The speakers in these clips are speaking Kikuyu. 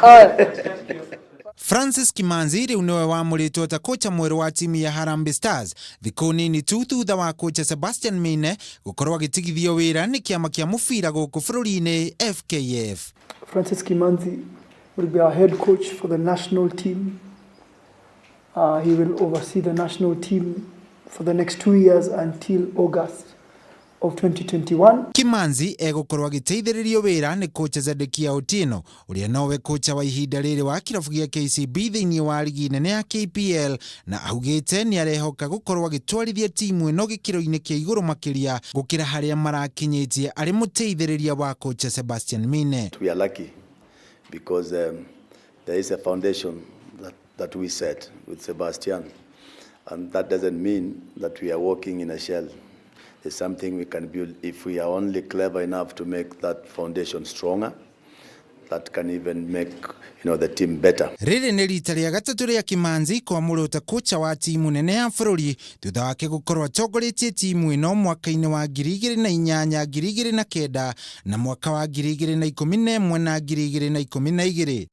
Haya. Francis Kimanzi rĩu nĩwe wamũrĩtwo ta kocha mwerũ wa timu ya Harambee Stars thikũ nini tu thutha wa kocha Sebastian Maine gũkorwo agĩtigithio wĩra nĩ kĩama kĩa mũbira gũkũ bũrũri-inĩ FKF. Francis Kimanzi will be our head coach for the national team. He will oversee the national team for the next 2 years until August of 2021. Kimanzi egũkorwo agĩteithĩrĩrio wĩra nĩ kocha Zedekia Otieno, ũrĩa nowe kocha wa ihinda rĩrĩ wa kĩrabu gĩa KCB thĩinĩ wa ligi nene ya KPL, na augĩte nĩ arehoka gũkorwo agĩtwarithia timu ĩno gĩkĩro-inĩ kĩa igũrũ makĩria gũkĩra harĩa marakinyĩtie arĩ mũteithĩrĩria wa kocha Sebastian Mine. We are lucky because there is a foundation that we set with Sebastian. And that doesn't mean that we are working in a shell. It's something we can build if we are only clever enough to make that foundation stronger. That can even make the team better. Rĩrĩ nĩ rita rĩa gatatũ rĩa Kimanzi kwamũrwo ta kocha wa timu nene ya bũrũri thutha wake gũkorwo atongoretie timu ĩno mwaka-inĩ wa 2008, 2009 na mwaka wa 2011 na 2012.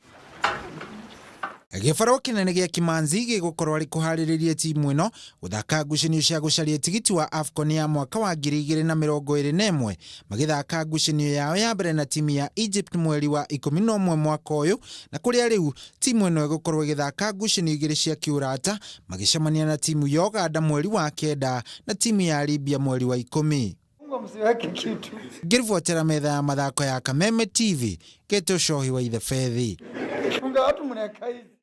Gĩbarũa kĩnene gĩa Kimanzi gĩgũkorwo arĩ kũharĩrĩria timu ĩno gũthaka ngucanio cia gũcaria tigiti wa AFCON ya mwaka wa 2021, magĩthaka ngucanio yao ya mbere na timu ya Egypt mweri wa 11 mwaka ũyũ, na kũrĩa rĩu timu ĩno ĩgũkorwo ĩgĩthaka ngucanio igĩrĩ cia kĩũrata, magĩcemania na timu ya Uganda mweri wa 9 na timu ya Libya mweri wa 10. Msiweke kitu. Ngĩribotera metha ya mathako ya Kameme TV, Geto Cohi wa Ithebethi. Funga watu mnaweka hizi.